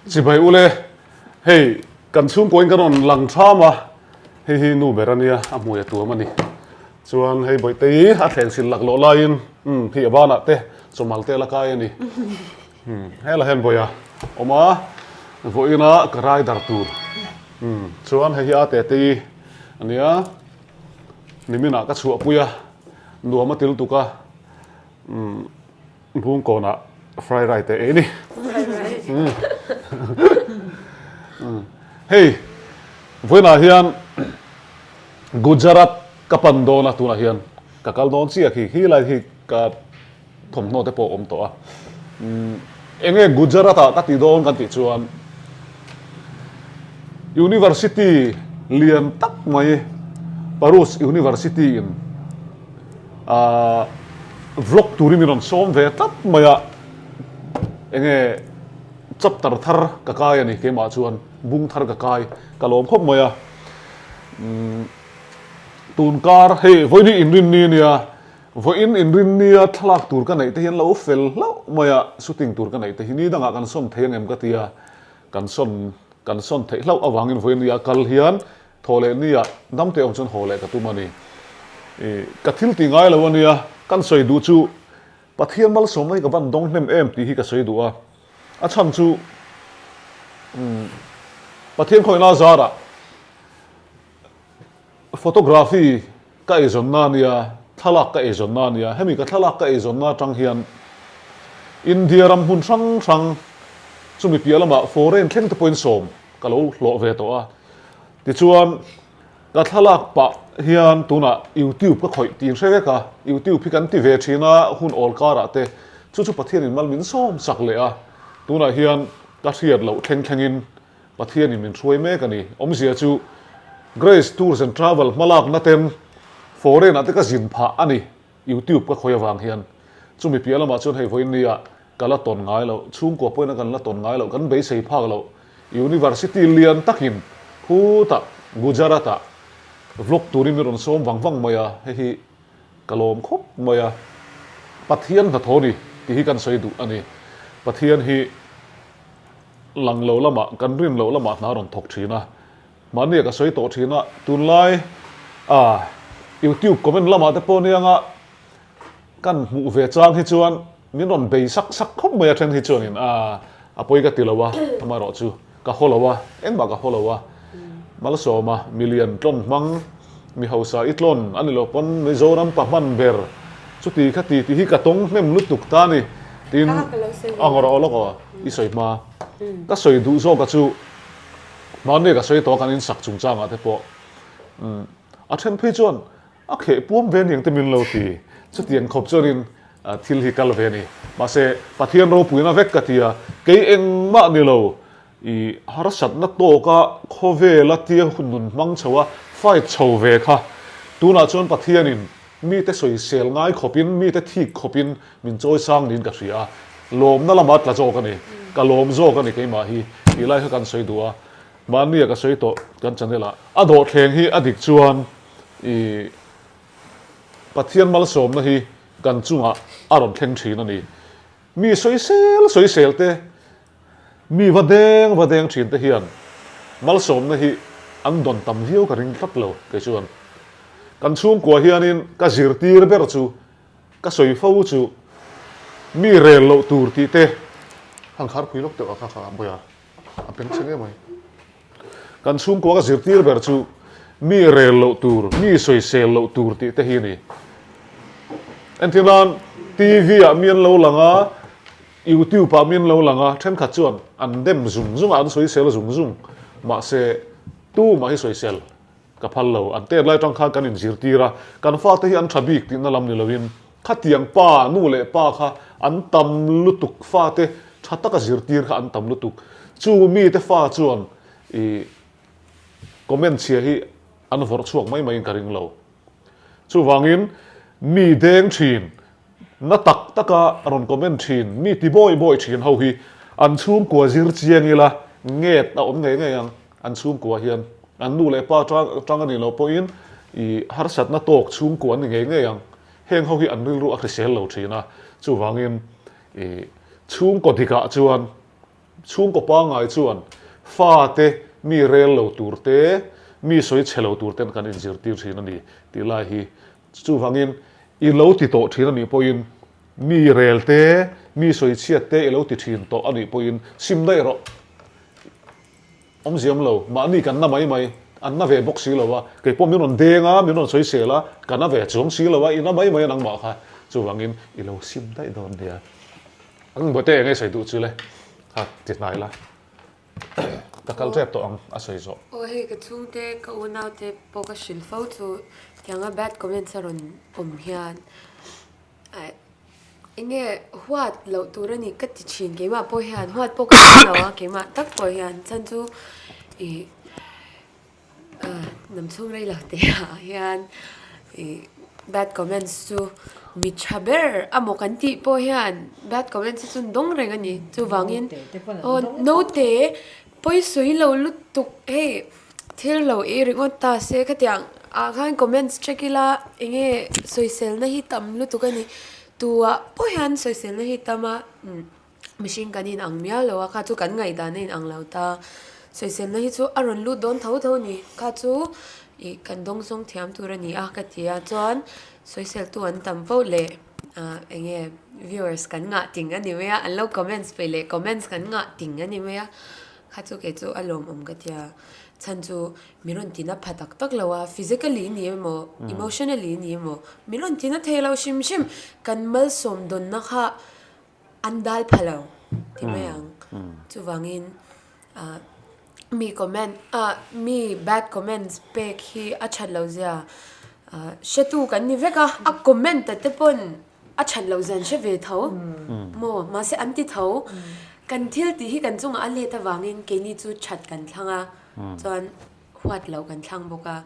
Chibai ule, hei kan chhungkuain kan rawn lang tham a, hei hi nu ber a nia, a hmui a tuam a ni. Chuan hei Bawihtei a thleng sil laklawh laiin umm khi a banah te chawmal te a la kai a ni. Umm hela hian Bawiha awm a, vawiina ka rider tur. Umm chuan hei hi a Tetei a nia, niminah ka chhuahpui a, nuam a til tuk a, umm. Bungkawnah fry rice te ei ni. Hei vawiinah hian Gujarat ka pan dawn a tunah hian ka kal dawn chiah khi khi lai hi ka thawmhnaw te pawh a awm tawh a. Enge Gujarat ah ka ti dawn kan tih chuan University lian tak mai Parus University in Ahh vlog turin min rawn sawm ve tlat mai a, enge chapter thar ka kai a ni keimah chuan bung thar ka kai ka lawm khawp mai a, umm tun kar hei vawiin hi inrinni a nia, vawiin inrinnia thlalak tur ka neih te hi an lo fel hlauh mai a, shooting tur ka neih te hi ni dangah kan sawn thei angem ka tia, kan sawn kan sawn theih hlauh avangin vawiin nia kal hian Thaw leh nia, dam teh awm chuan haw leh ka tum a ni. I, ka thil tih ngai lo a nia, kan sawi duh chu Pathian malsawmna hi ka van dawng hnem em tih hi ka sawi duh a. A chhan chu, umm, Pathian khawihna zarah photography ka eizawnna a nia, thlalak ka eizawnna a nia, hemi ka thlalak ka eizawnna atang hian India ram hmun hrang hrang chumi piah lamah foreign thleng te pawhin sawm ka lo hlawh ve tawh a. Tichuan, ka thlalak pah hian tunah YouTube ka khawih tih hre vek a, YouTube hi kan ti ve thin a hun awl karah te, chu chu Pathianin mal min sawm sak leh a, tunah hian ka hriat loh thleng thlengin Pathianin min hruai mek a ni. Awmzia chu Grace Tours and Travel hmalakna ten foreign ah te ka zin phah a ni. YouTube ka khawi avang hian chumi piah lamah chuan hei vawiin nia ka la tawn ngai loh, chhungkua pawhin a kan la tawn ngai loh, kan beisei phak loh University lian takin khutah Gujarat ah vlog turin min rawn sawm vang vang mai a, hei hi ka lawm khawp mai a, Pathian hnathawh ni tih hi kan sawi duh a ni. Pathian hi lang lo lamah kan rin loh lamah hna rawn thawk thin a, Mahni a ka sawi tawh thin a, tunlai a YouTube comment lamah te pawh nianga kan hmuh ve chang hi chuan min rawn bei sak sak khawp mai a then hi chuanin a a pawi ka ti lo a, amaherawh chu ka haw lo a, engmah ka haw lo a, Malsawma milian tlawn hmang mi hausa i tlawn a ni lo pawn Mizoram pa hman ber chuti kha ti tih hi ka tawng hnem lutuk ta a ni tiin a ngawrh aw lawk aw i sawi hma ka sawi duh zawk a chu. Mahni ka sawi tawh a kan insak chungchangah te pawh a then phei chuan a kheh puam ve aniang te min lo ti. Chutiang khawp chuanin thil hi kal ve a ni. Mahse Pathian ropuina vek ka ti a, kei engmah ni lo i harsatna tawka khawvela tia hun nun hmang chho a fight chho ve kha tunah chuan Pathianin mite sawisel ngai khawpin mite thik khawpin Min chawi sang niin ka hria a, lawmna lama tla zawk a ni, ka lawm zawk a ni keimah hi tih lai kha kan sawi duh a, mahni a ka sawi tawh kan channel ah. A dawhthleng hi a dik chuan i Pathian malsawmna hi kan chungah a rawn thleng thin a ni. Mi sawisel sawisel te, mi va deng va deng thin te hian malsawmna hi an dawn tam viau ka ring tlat lo kei chuan. Kan chhungkua hianin ka zirtir ber chu Ka sawi fo chu mi rel loh tur tih te han khar phui lawk teuh a kha kha bawiha a peng chhe ngei mai. Kan chhungkua ka zirtir ber chu mi rel loh tur, mi sawisel loh tur tih te hi a ni. Entir nan TV ah mi an lo lang a, YouTube ah mi an lo lang a, thenkhat chuan an dem zung zung a, an sawisel zung zung. Mahse tumah hi sawisel Ka phal lo, an tet lai tang khan kan inzirtir a, kan fate hi an tha bik tihna lam ni loin khatiang pa, nu leh pa kha an tam lutuk, fate tha taka zirtir kha an tam lutuk. Chu mite fa chuan i comment chhia hi an vawrh chhuak mai maiin ka ring lo. Chuvangin mi deng thin, Na tak taka rawn comment thin, mi ti bawi bawi thin ho hi an chhungkua zir chiang ila nget a awm ngei ngei ang. An chhungkua hian an nu leh pa tang a nih loh pawhin i harsatna tawk chhungkua an ni ngei ngei ang. Heng ho hi an rilru a hrisel lo thin a, chuvangin i chhungkaw dikah chuan. Chhungkaw pangngai chuan fate mi rel lo tur te, mi sawi chhe lo tur ten kan inzirtir thin a ni tih lai hi. Chuvangin i lo ti tawh thin a nih pawhin mi rel te, mi sawi chhiat te i lo ti thin tawh a nih pawhin sim daih rawh. Awmziam lo, mahni kan na mai mai, an na ve bawk si lo a, kei pawh min rawn deng a, min rawn sawi sel a, ka na ve chuang si lo a, i na mai mai a nangmah kha, chuvangin i lo sim daih dawn nia. Ang bawte eng nge sawi duh chu le, kha ti hnai la, ka kal tep tawh ang a sawi zawh. Aw hei ka chhungte ka unaute pawh ka hrilh fo chu tianga bad comments a rawn awm hian aih Enge huat loh tur a ni ka ti thin keimah pawh hian huat pawh ka hre lo a keimah tak pawh hian chhan chu ih ah hnam chhung rei lo te ah hian ih bad comments chu mi tha ber amaw kan tih pawh hian bad comments hi chu an dawng reng a ni chuvangin aw naute pawisawi lo lutuk hei. Thil lo ei ringawt ta se khatiang ah khan comments check ila enge sawiselna hi tam lutuk a ni. Tuah pawh hian sawiselna hi tam a mihring kan in ang miau lo a kha chu kan ngaihdan a in ang lo ta. Sawiselna hi chu a rawn lut dawn tho tho a ni. Kha chu ih kan dawngsawng thiam tur a ni a ka ti a chuan sawiseltu an tam poh leh ah enge viewers kan ngah ting a ni mai a an lo comments peih leh comments kan ngah ting a ni mai a. Kha chu kei chu a lawmawm ka tia. Chhan chu min rawn tina pha tak tak lo a, physically ni emaw, emotionally ni emaw, min rawn tina thei lo hrim hrim. Kan malsawm dawnna kha an dal pha lo ti mai ang. Chuvangin ah mi comment ah mi bad comments pek hi a that lo zia ah hretu kan ni vek a, a comment a te pawn A that loh zan hre ve tho maw? Mahse an ti tho. Kan thil tih hi kan chungah a let avangin keini chu that kan thlang a, chuan huat loh kan thlang bawk a.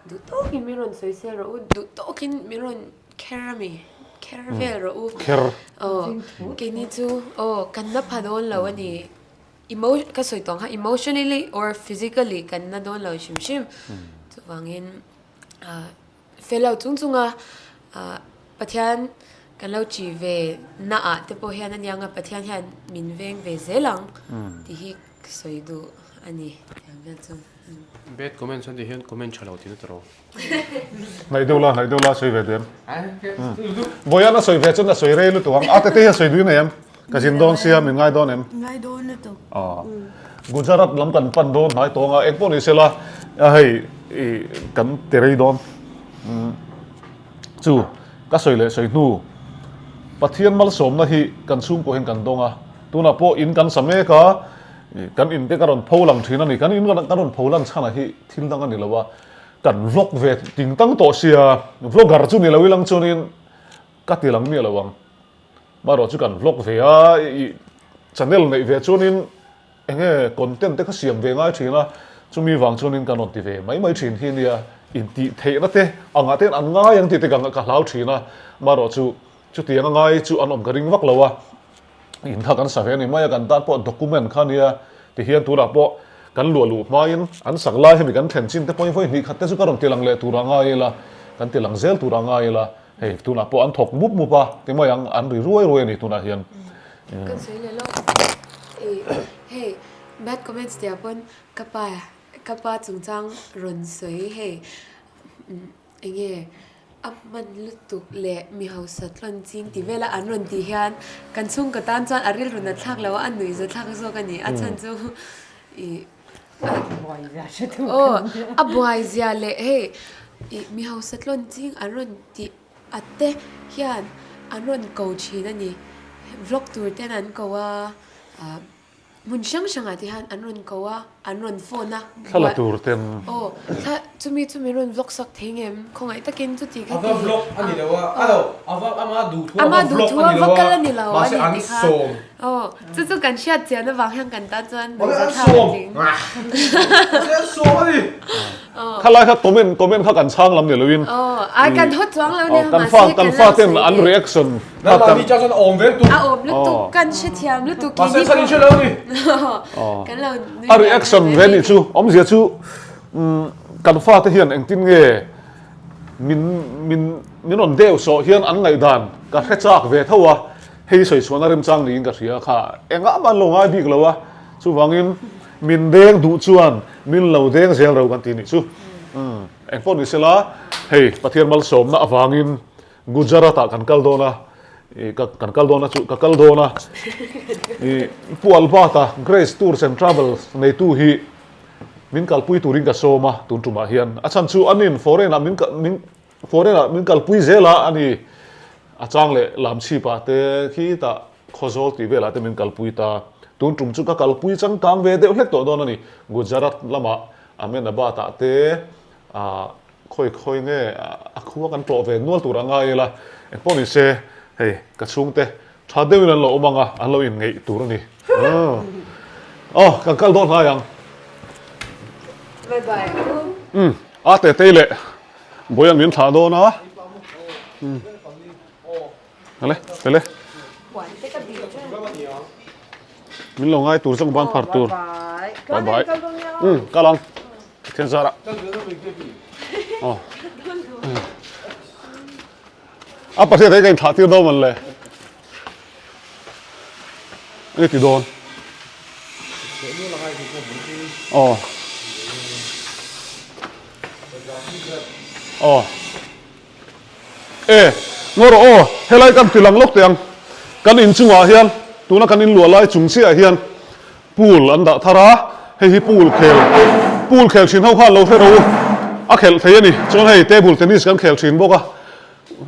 Duh tawkin min rawn sawi sel rawh u, duh tawkin min rawn kher a mi, kher vel rawh u. Kher. Aw, keini chu aw kan na pha dawn lo a ni. Emo, ka sawi tawh ang kha emotionally or physically kan na dawn lo hrim hrim. Chuvangin ah. Fel lo chung chunga Pathian kan lo chi ve na ah te pawh hian a niang a, Pathian hian min veng ve zel ang tih hi ka sawi duh a ni tiang vel chu. Bad comments an tih hian comment tha lo tihna tawh. Hnaih deuh la, hnaih deuh la sawi ve duh em? Vawian a sawi ve chuan a sawi rei lutuk ang. A tete hi a sawi duh nei em? Ka zin dawn sia, min ngai dawn em? Ngai dawn lutuk. Gujarat lam kan pan dawn hnai tawng a, engpawh ni sela hei kan ti rei dawn. Chu ka sawi leh sawi hnu Pathian malsawmna hi kan chhungkaw hian kan dawng a, tunah pawh in kan sa mek a, kan in te ka rawn pho lang thin a ni, kan in ka rawn pho lan chhan ah hi thil dang a ni lo a, kan vlog ve ting tang tawh sia, vlogger chu ni lo ilang chuanin ka ti lang miah lo ang. Marawh chu kan vlog ve a, i channel neih ve chuanin enge content te kha siam ve ngai thin a, chumi vang chuanin kan rawn ti ve mai mai thin hi nia, intih theihna te angah te an ngai ang tih te ka hlau thin a, marawh chu chutiang a ngai chu an awm ka ring vak lo a, in kha kan sa ve a ni mai a, kan tan pawh document kha nia tihian tunah pawh kan luah luh hmain an sak lai hemi kan thlen chin te pawhin vawi hnih khat te chu ka rawn ti lang leh tur a ngai ila, kan ti lang zel tur a ngai ila. Hei tunah pawh an thawk mup mup a, ti mai ang, an ri ruai ruai a ni tunah hian. Kan sawi leh lawk. Ih hei bad comments tih ah pawn ka pa ka pa chungchang rawn sawi hei enge a hman lutuk leh mi hausa tlawn ching tih vela an rawn tih hian kan chhungkaw tan chuan a rilru nat thlak lo a, a nuihza thlak zawk a ni. A chhan chu ih Aw, a buai zia leh hei ih mi hausa tlawn ching an rawn tih a te hian an rawn ko thin a ni. Vlog tur ten an ko a, ah hmun hrang hrangah te hian an rawn ko a, an rawn phone a. Thla la tur ten. Aw, thla chumi chu min rawn vlog sak thei ngem? Khawngaih takin chuti kha ti. A va vlog a ni lo a, a lo, a va ama duh thu a va vlog a ni lo a, mahse an sawm. Aw, chu chu kan hriat chian avang hian kan tan chuan nuihza thlak a tling. Mahse an sawm a ni. Khalai kha comment comment kha kan chhang lam ni loin. Aw, ai kan hawt chuang lo nia mahse kan lo Kan fa ten an reaction. Nangmah mi chang chuan a awm ve lutuk. A awm lutuk, kan hrethiam lutuk. Mahse chhan in hre lo a ni. Kan lo nui A reaction ve nih chu, awmzia chu kan fate hian engtin nge min min min rawn deuh sawh hian an ngaihdan ka hre chak ve tho a. Hei sawi chhuahna remchang niin ka hria kha engah mah an lo ngai bik lo a. Chuvangin min deng duh chuan min lo deng zel ro kan ti nih chu. Umm engpawh ni sela hei Pathian malsawmna avangin Gujarat ah kan kal dawn a, ih ka kan kal dawn a chu ka kal dawn a, ih Pu Albert-a Grace Tours and Travels neitu hi min kalpui turin ka sawm a tun tumah hian a chhan chu anin foreign ah min min foreign ah min kalpui zel a ani a chang leh lam chhip ah te khitah Khawzawl tih velah te min kalpui ta tun tum chu ka kalpui changkang ve deuh hlek tawh dawn a ni Gujarat lamah Ahmedabad ah te ah Khawi khawi nge a khua kan tlawh ve nual tur a ngai ila, engpawh ni se hei ka chhungte tha deuhin an lo awm ang a, an lo inngeih tur a ni. Aw kan kal dawn hlai ang. Bye bye u. Umm a tetei leh Bawian min thlah dawn a. Umm ale tele. Min lo ngai tur zawng ban phar tur. Bye bye. Umm kal ang. Thian zara. Aw. A pasal te ka in thlah tir dawn man le. Nge ti dawn. Aw. Aw. E, ngaw rawh aw, helai kan ti lang lawk teh ang. Kan inchungah hian, tuna kan inluah lai chung chiah hian Pool an dah thar a, hei hi pool khel, pool khel thin ho khan lo hre ro u, a khelh thei a ni. Chuan hei table tennis kan khel thin bawk a,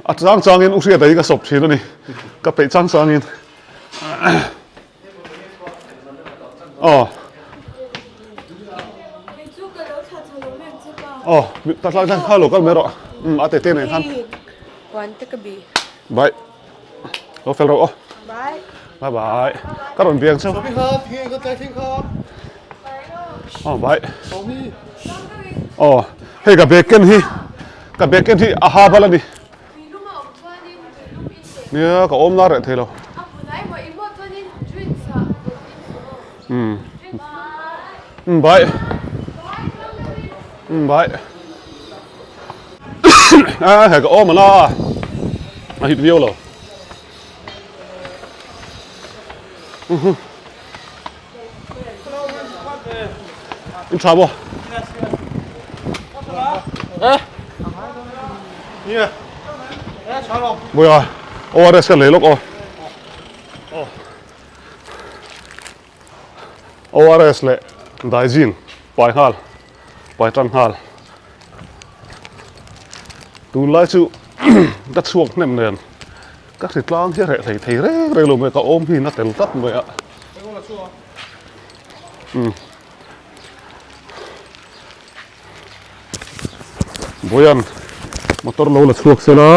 a chang changin u hriata hi ka sawp thin a ni, ka peih chang changin. Aw. Aw, ta tlai tlai kha lo kal mai rawh. Um, a tete nen khan. Bye. Lo fel rawh aw. Bye. Bye bye. Ka rawn biang cheu. Sawmi kha tinge ka tlai thleng kha. Aw bye. Sawmi. Aw hei ka bag ken hi ka bag ken hi a ha bal a ni. Nia ka awm la reh thei lo. Um. Um bye. Um bye. A hei ka awm a la a a hit viau lo in tha maw Bawiha ORS ka lei lawk aw ORS leh Daijin pai nghal pai tan nghal tunlai chu ka chhuak hnem nen ka hri tlang hi a reh hlei thei reng reng lo mai ka awm hi na tel tlat mai a umm Bawian motor lo la chhuak sela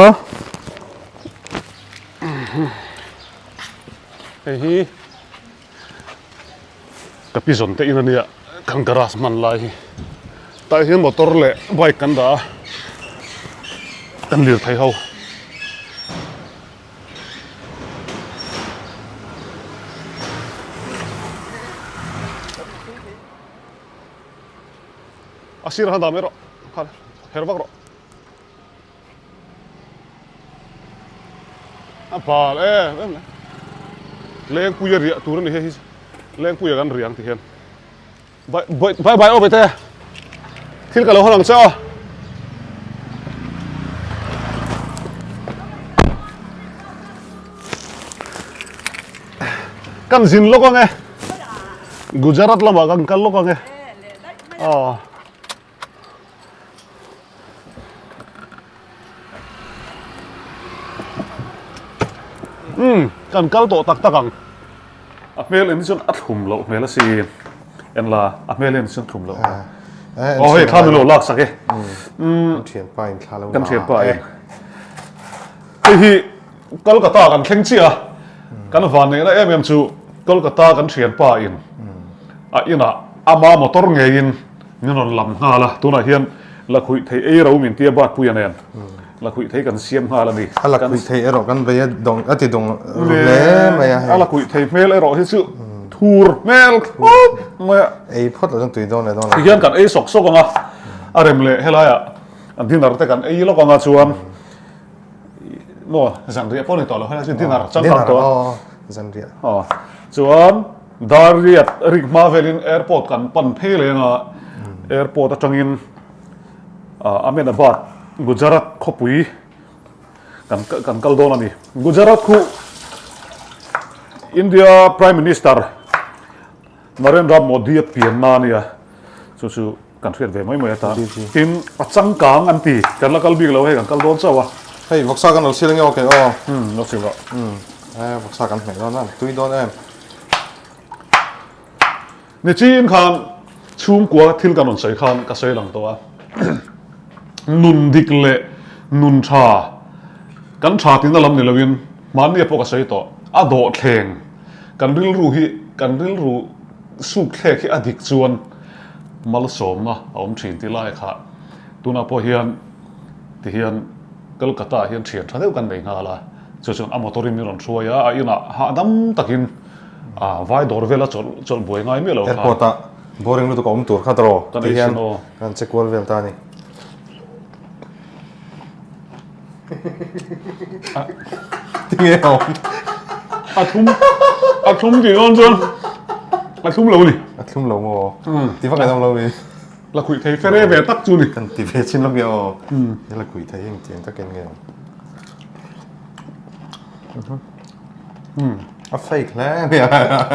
hei hi. Ka pi zawn te in ania kan garage hman lai hi tah hian motor leh bike kan dah a kan lirthei ho. A sirah khan dah mai rawh khan her vak rawh. A bal em em mai. Lengpui a riah tur a ni hei hi lengpui a kan riah ang ti hian bye bye bye bye aw bete thil ka lo hawn ang che aw. Kan zin lawk ang e Gujarat lamah kan kal lawk ang e aw. Umm kan kal tawh tak tak ang. A hmel en chuan a thlum loh hmel a si. En la a hmel en chuan thlum loh. Aw hei thla min lo lak sak e. Umm kan thianpa in thla lo la. Kan thianpa in. Hei hi Kolkata kan thleng chiah a. Kan van neihna em em chu Kolkata kan thianpa in a inah ama motor ngeiin Min rawn lam nghal a, tunah hian lakhuih thei ei ro min tia Batpuia nen lakhuih thei kan siam nghal a ni. A lakhuih thei erawh kan vei a dawng a ti dawng ru hle mai a hei. A lakhuih thei hmel erawh hi chu thur hmel khawp mai a. Ei phawt loh chuan tui dawn leh dawn lo. Tihian kan ei sawk sawk ang a, a rem leh helaiah dinner te kan ei lawk ang a chuan maw zanriah pawh ni tawh lo helai chu dinner changkang tawh a. Dinner aw zanriah. Aw chuan. Dar riat rik hma velin airport kan pan phei leng a, airport atangin Ahmedabad, Gujarat khawpui kan kan kal dawn a ni. Gujarat khu India Prime Minister Narendra Modi a pianna a nia, chu chu kan hriat ve mai mai atan. Tin, a changkang an ti, kan la kal bik lo hei kan kal dawn chauh a. Hei vawksa kan lo sil ange okay aw. Umm lo sil rawh. Umm e vawksa kan hmeh dawn a, tui dawn em. Nichin khan chhungkua thil kan rawn sawi khan ka sawi lang tawh a, nun dik leh nun tha kan tha tihna lam ni loin mahnia pawh ka sawi tawh, a dawhthleng kan rilru hi kan rilru suk thlek hi a dik chuan malsawmna a awm thin tih lai kha tunah pawh hian tihian Kolkata ah hian thian tha deuh kan nei nghal a, chu chuan a motor in min rawn hruai a, a inah hahdam takin A vai dawr vela chawlh chawlh buai ngai miah lo kha. Airport ah boring lutuk a awm tur kha tawh ti hian kan che kual vel ta a ni. Tinge a awm? A thlum a thlum tih dawn chuan a thlum lo a ni. A thlum lo maw? Ti vak an awm lo mi? La khuih thei fere ve tak chu ni. Kan ti ve chin lo nge aw. La khuih thei hi engtiang takin nge awm? A fake hle mai a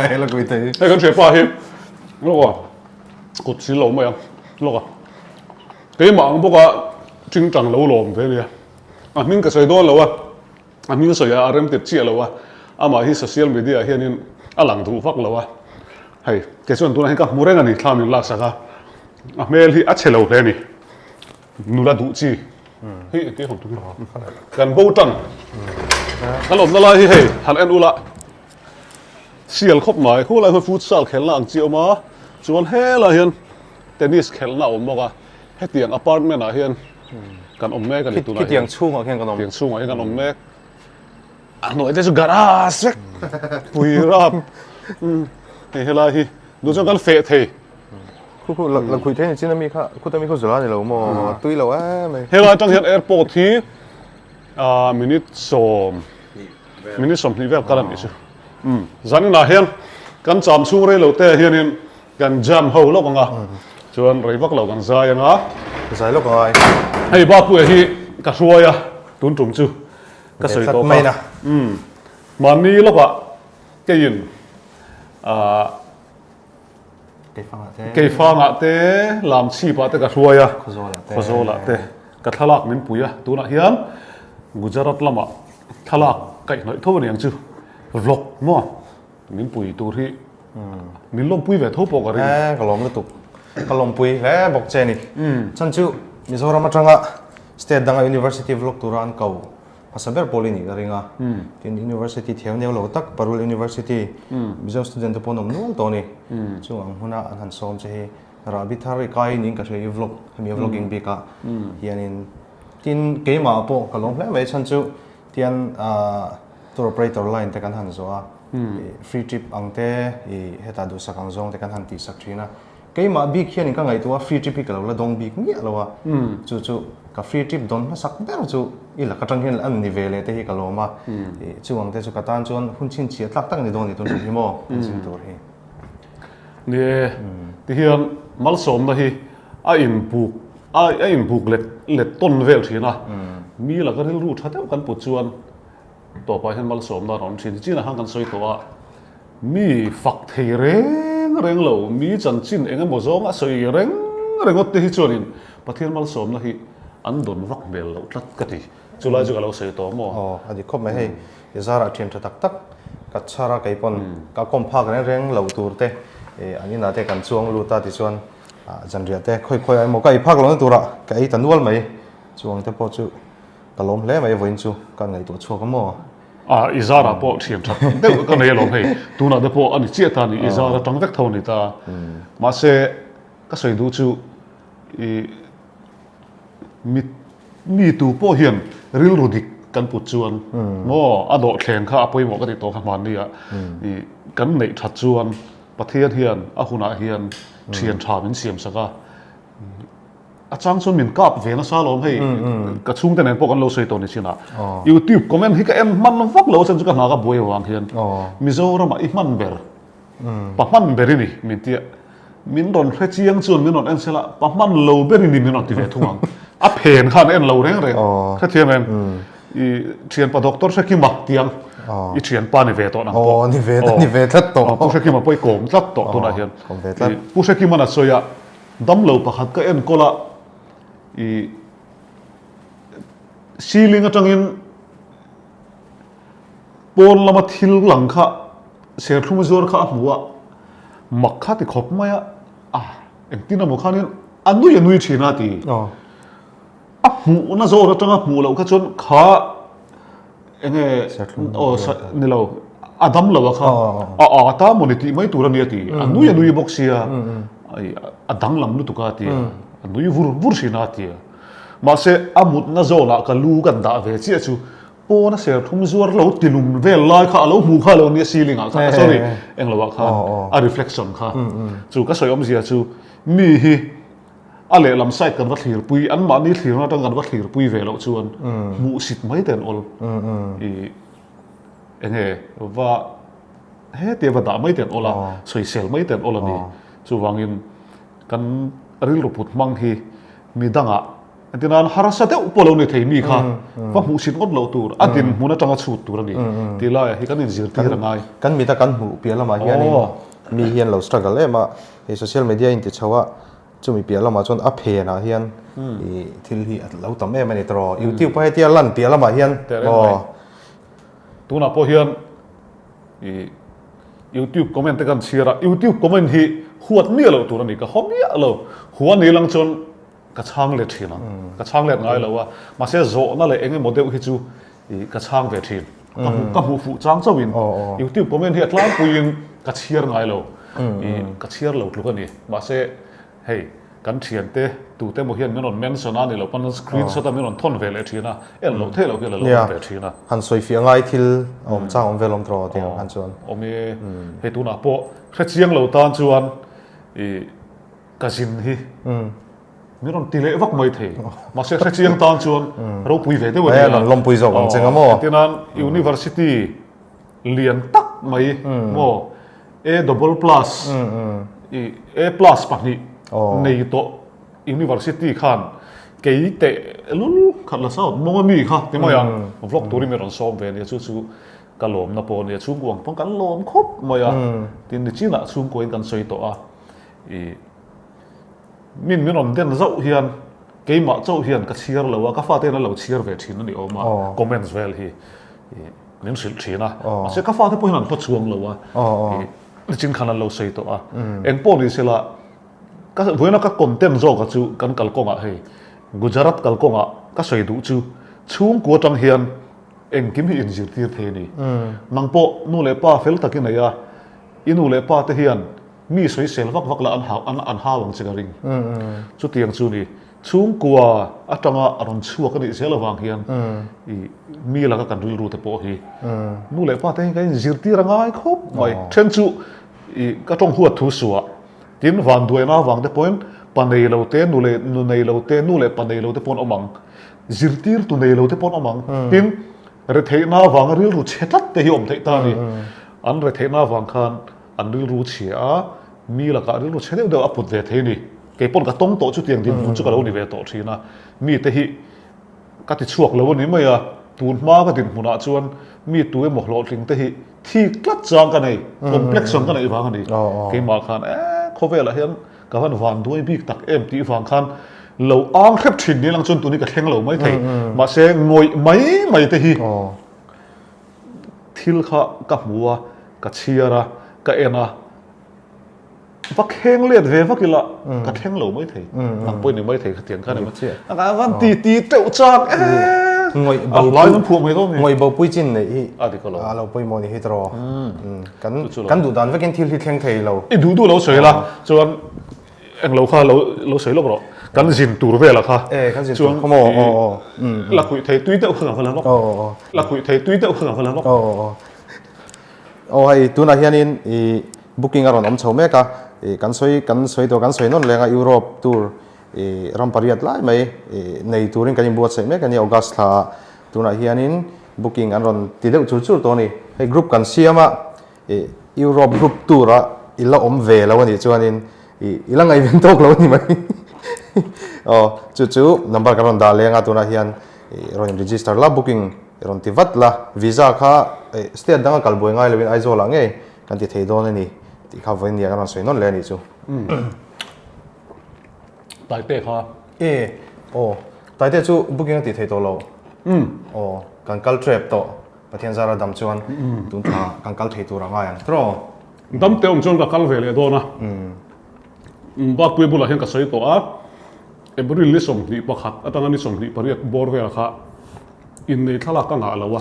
he la kui thei. Hei kan hriatpa hi lawk a kut sil lo mai a lawk a keimah ang bawk a tingtang lo lawm ve nia a hming ka sawi dawn lo a a hming sawi a rem tir chiah lo a amah hi social media ah hianin a lang duh vak lo a hei kei chuan tunah hian ka hmu reng a ni thla min laksak a a hmel hi a chhe lo hle a ni. Nula duh chi hei engti hawng tum kan bo tan kan awmna lai hi hei han en ula sial khawp mai khulai hian futsal khelna ang chi a awm a chuan helai hian tennis khelna a awm bawk a hetiang apartment ah hian kan awm mek a ni tunah hian khitiang chhungah khian kan awm khitiang chhungah hian kan awm mek a hnuai te chu garage vek pui rap hei helai hi duh chuan kan feh thei. Khu khu la khuih thei ni chin ami kha khuta mi khu zula ni lo maw tui lo em ai. Helai atang hian airport hi minute sawm minute 20 vel kal a nih chu. Zaninah hian kan cham chhung rei lo te hianin kan jam ho lawk ang a chuan rei vak lo kan zai ang a. Zai lawk ang ai. Hei Bapuia hi ka hruai a tun tum chu ka sawi tawh kha. Mahni lawkah keiin Keifangah te, Lamchhipah te ka hruai a, Khawzawlah te ka thlalak min pui a, tunah hian Gujarat lamah thlalak kaihhnawih tho a ni ang chu, vlog maw min pui tur hi min lawmpui ve tho pawh ka ring. E, ka lawm lutuk, ka lawmpui hle bawk che a ni. Chhan chu Mizoram atanga state danga university vlog tura an ko Hmasa ber pawl i nih ka ring a, tin University thiam neu lo tak Parul University Mizo student te pawh an awm nual tawh a ni. Chung ang hmuna an han sawm che hi rahbi thar i kai niin ka hria i vlog hemi a vlogging bik ah hianin tin keimah pawh ka lawm hle mai chhan chu tian tour operator line te kan han zawh a free trip ang te i hetah duhsak ang zawng te kan han tihsak thin a. Keimah bik hianin ka ngaihtuah a free trip hi ka lo la dawng bik miah lo a, chu chu ka free trip dawn hmasak ber chu i lak atang hian an ni ve leh te hi ka lawm a, chu ang te chu ka tan chuan hun chhinchhiah tlak tak ni dawn ni tun tum hi maw kan zin tur hi. Ni e, tihian malsawmna hi a inbuk a inbuk let let tawn vel thin a, mi laka rilru tha deuh kan put chuan tawpah hian malsawmna a rawn thin. Chinah khan kan sawi tawh a. Mi fak thei reng reng lo, mi chanchin eng emaw zawng a sawi reng ringawt te hi chuanin Pathian malsawmna hi an dawn vak hmel loh tlat ka ti. Chulai chu ka lo sawi tawh maw? Aw, a dik khawp mai hei. I zarah thian tha tak tak ka chhar a, kei pawn ka kawm phak reng reng lo tur te an inah te kan chuang lut a tichuan zanriah te khawi khawi ah emaw ka ei phak lohna turah ka ei ta nual mai. Chuang te pawh chu ka lawm hle mai vawiin chu ka ngaihtuah chhuak a maw? A, i zarah pawh thian that deuh ka nei alawm hei, tunah te pawh a ni chiah ta a ni, i zar atang vek tho a ni ta. Mahse, ka sawi duh chu i mi mi tu pawh hian rilru dik kan put chuan maw a dawhthleng kha a pawimawh ka tih tawh kha hmanni ah i kan neih that chuan Pathian hian a hunah hian thian tha min siam sak a. A chang chuan min kap ve nasa alawm hei ka chhungte nen pawh kan lo sawi tawh ni chin ah youtube comment hi ka en hman vak lo a chhan chu ka hna ka buai avang hian Mizoram ah i hman ber. Pa hman ber i ni min tia. Min rawn hre chiang chuan min rawn en sela, pa hman lo ber i ni min rawn ti ve thung ang. A phen khan en lo reng reng. Hrethiam em? I thianpa Doctor Hrekima tiang i thianpa ni ve tawh nang pawh. Aw, ni ve, ni ve tlat tawh. Pu Hrekima pawh i kawm tlat tawh tunah hian. Kawm ve tlat. Pu Hrekima'n a sawi a, damlo pakhat ka enkawl a, i ceiling atangin Pawn lama thil lang kha serthlum zuar kha a hmu a, mak kha ti khawp mai a, a engtin emaw khanin a nui a nui thin a ti. A hmuhna zawr atanga hmuh loh kha chuan kha enge aw ni lo a dam lo a kha a a ta maw ni tih mai tur a ni a ti. A nui a nui bawk sia a danglam lutuk a ti a, a nui vur vur thin a ti a. Mahse a mutna zawnah ka lu kan dah ve chiah chu Pawn a serthlum zuar lo tilum vel lai kha a lo hmuh kha lo nia ceiling ah khan sorry englo ah khan a reflection kha chu ka sawi awmzia chu mi hi a lehlam side kan va thlir pui an mahni thlirna atang kan va thlir pui ve loh chuan hmuh sit mai te an awl i enge va hetia va dah mai te an awl a sawisel mai te an awl a ni chuvangin kan rilru put hmang hi midangah Engtin nan harsa deuh pawh lo ni thei mi kha va hmuh sit ngawt loh tur, a dinhmun atanga chhut tur a ni tih laiah hi kan inzirtir a ngai. Kan mita kan hmuh piah lamah hianin mi hian lo struggle em a, hei social media inti chho a, chumi piah lamah chuan a phenah hian ih thil hi a lo tam em a ni tawh. YouTube a hetia lan piah lamah hian aw. Tunah pawh hian ih YouTube comment te kan chhiar a, YouTube comment hi huat miah loh tur a ni, ka haw miah lo. Hua ni lang chuan Ka chhang let thin ang. Ka chhang let ngai lo a, mahse zawhna leh eng emaw deuh hi chu ih ka chhang ve thin. Ka hmuh ka hmuh fuh chang chauhin YouTube comment hi a tlangpuiin ka chhiar ngai lo. Ih ka chhiar lo tluk a ni. Mahse hei kan thiante tute emaw hian min rawn mention a ni loh pawn screenshot a min rawn thawn ve leh thin a, en loh theih loh hian a lo awm ve thin a. Han sawi fiah ngai thil a awm chang awm vel awm tawh tih ang chuan. Awm e, hei tunah pawh hrechiang lo tan chuan ih Ka zin hi min rawn ti leh vak mai thei. Mahse hrechiang tan chuan ropui ve deuh a ni a. Rawn lawmpui zawk ang che nga maw? Engtinan University lian tak mai maw A double plus i A plus pahnih nei tawh University khan kei teh lul khat la south mawnga mi kha ti mai ang vlog turin min rawn sawm ve a nia chu chu ka lawmna pawh a nia chhungkua ang pawn kan lawm khawp mai a tin nichinah chhungkuain kan sawi tawh a. I min min rawn den zauh hian keimah chauh hian ka chhiar lo a, ka fate hian an lo chhiar ve thin a ni awm a, comments vel hi i min hrilh thin a, mahse ka fate pawh hian an hawchhuang lo a, i nichin khan an lo sawi tawh a, eng pawh ni sela ka vawiina ka content zawka chu kan kalkawngah hei Gujarat kalkawngah ka sawi duh chu chhungkua atang hian engkim hi inzirtir thei a ni. Nang pawh nu leh pa fel tak i nei a, i nu leh pa te hian Mi sawisel vak vak lah an hau an an hau ang che ka ring. Chutiang chu ni chhungkua atanga a rawn chhuak a nih zel avang hian i mi laka kan rilru te pawh hi nu leh pa te hi kan inzirtir a ngai khawp mai. Then chu i ka tawng huat thu suah tin vanduaina avang te pawhin pa nei lo te nu leh nu nei lo te nu leh pa nei lo te pawh an awm ang. Zirtirtu nei lo te pawh an awm ang. Tin retheihna avanga rilru chhe tlat te hi awm theih ta a ni. An retheihna avang khan An rilru chhia a, mi lakah rilru chhe deuh deuh a put ve thei a ni. Kei pawn ka tawng tawh chutiang dinhmun chu ka lo ni ve tawh thin a, mite hi ka ti chhuak lo a ni mai a, tun hma ka dinhmunah chuan mi tu emaw hlawhtling te hi thik tlat chang ka nei, complex ang ka neih vang a ni. Keimah khan e khawvelah hian ka van van duai bik tak em tih vang khan lo ang hrep thin ni lang chuan tun hi ka thleng lo mai thei. Mahse ngawih mai mai te hi Thil kha ka hmu a, ka chhiar a, ka en a, va kheng let ve vak ila ka thleng lo mai thei, nang pawhin ni mai thei khatiang khan emaw a van ti ti teuh chak e, a hlai nan phuah mai dawn ni. Ngawih bopui chin neih hi a lo pawimawh ni hi tawh kan kan duh dan vekin thil hi thleng thei lo. I duh duh lo sawi la chuan Englo kha lo lo sawi lawk rawh. Kan zin tur velah kha. E, kan zin tur kha maw? Aw, aw. La khuih thei tui deuh kha ka va la lawk. Aw, aw, aw. La khuih thei tui deuh kha ka va la lawk. Aw, aw, aw. Aw hei, tunah hianin i booking a rawn awm chho mek a. I kan sawi kan sawi tawh kan sawi nawn leng a Europe tour i ram pariat lai mai i nei turin kan inbuatsaih mek a nia August thla ah. Tunah hianin booking an rawn ti deuh chur chur tawh a ni. Hei group kan siam a i. Europe group tour a i la awm ve lo a nih chuanin i i la ngaihven tawk lo a ni mai. Aw chu chu number kan rawn dah leng a tunah hian i rawn in register la booking i rawn ti vat la visa kha state danga kal buai ngai lovin Aizawl ah ngei kan ti thei dawn a ni tih kha vawiin nia kan rawn sawi nawn leh a nih chu. Taite kha. E aw Taite chu booking a tih thei tawh lo. Aw kan kal trep tawh. Pathian zara dam chuan tun thla kan kal thei tur a ngai ang tiraw? Dam te awm chuan ka kal ve leh dawn a. Bakpui bulah hian ka sawi tawh a, April ni 21 atanga ni 28 bawr velah kha innei thlalak ka ngah lo a,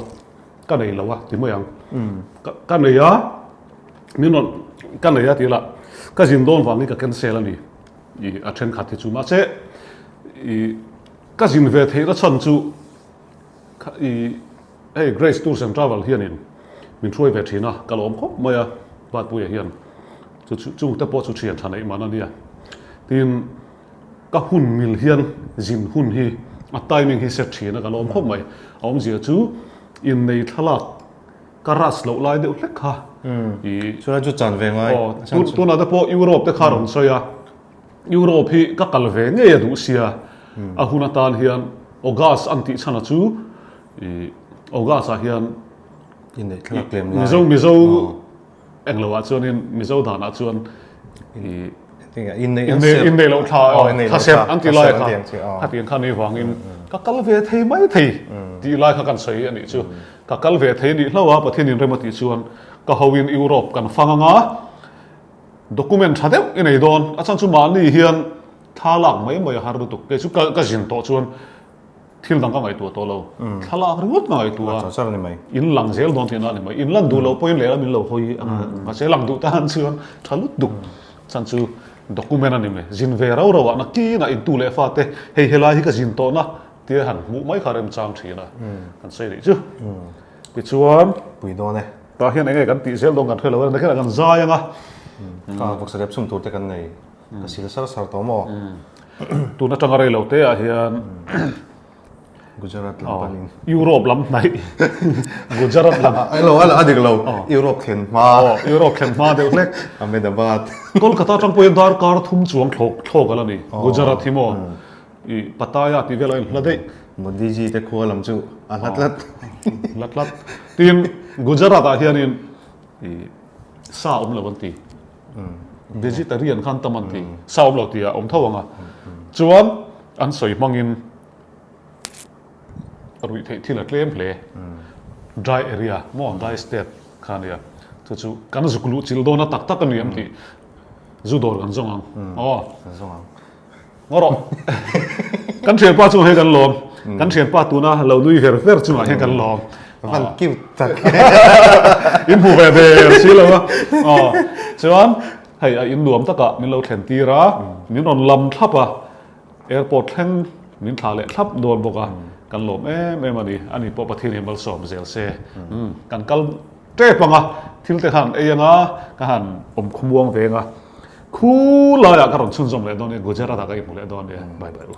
ka nei lo a ti mai ang. Ka nei a, min rawn ka nei a ti lah ka zin dawn vangin ka cancel a ni i a thenkhat hi chu mahse i ka zin ve theihna chhan chu I hei Grace Tours and Travel hianin min hruai ve thin a, ka lawm khawp mai a, Batpuia hian chu chu chungte pawh chu thian tha neih man a nia. Tin, ka hun mil hian zin hun hi a timing hi set thin a, ka lawm khawp mai. A awmzia chu innei thlalak ka rush loh lai deuh hlek kha i Chulai chu chan ve ngai. Aw, tunah te pawh Europe te kha rawn sawi a. Europe hi ka kal ve ngei a duh sia, a hun atan hian August an tih chhan a chu ih August ah hian Mizo Mizo englo ah chuanin Mizo danah chuan ih inneih loh thla thla serh an ti lai kha khatiang kha ni vangin ka kal ve thei mai thei tih lai kha kan sawi a nih chu ka kal ve thei nih hlauh a Pathian in rem a tih chuan ka ho in Europe kan fang anga Document tha deuh i nei dawn, a chhan chu mahni hian thla lak mai mai a har lutuk. Kei chu ka zin tawh chuan thil dang ka ngaihtuah tawh lo, thla lak ringawt ka ngaihtuah a, in lang zel dawn tihna a ni mai. In lan duh loh pawhin lehlam in lo hawi a, mahse lang duh tan chuan tha lutuk. Chhan chu document a ni mai, zin ve rau rauah nakinah intu leh fate hei helai hi ka zin tawhna tia han hmuh mai kha remchang thin a, kan sawi rih chu. Tichuan. Pui dawn e. Tah hian enge kan tih zel dawn kan hre lo a, nakinah kan zai ang a. Ka vawksa rep chhum tur te kan nei, ka sil sar sar tawh maw? Tun atanga rei lo te ah hian Gujarat lam panin. Europe lam hnaih Gujarat lam. Elo a dik lo, Europe thlen hma. Europe thlen hma deuh hlek. Ahmedabad. Kolkata atang pawhin darkar thum chuang thlawk thlawk a la ni, Gujarat hi maw? I Pattaya tih vel a inhla daih. Modi ji te khua lam chu a hla tlat. Hla tlat. Tin, Gujarat ah hianin i sa awm lo an ti. Vegetarian khan tam an ti. Sa awm lo tih a awm tho ang a. Chuan an sawi hmangin ruih theih thil a tlem hle. Dry area maw dry state kha a nia. Chu chu kan zuk luh chilh dawn a tak tak a ni em tih zu dawr kan zawng ang. Aw. Kan zawng ang. Ngaw rawh. Kan thianpa chungah hian kan lawm. Kan thianpa tuna lo nui ver ver chungah hian kan lawm. Van cute tak. In hmu ve der si lo a. Aw. Chuan hei a in nuam takah min lo thlen tir a, min rawn lam thlap a, airport thleng min thlah leh thlap dawn bawk a, kan lawm em em a ni. Ani pawh Pathian hian malsawm zel se. Kan kal tep ang a, thil te khan ei ang a, ka han awm khawmuang veng a. Khu laiah ka rawn chhunzawm leh dawn nia, Gujarat ah ka inhmu leh dawn nia. Bye bye u.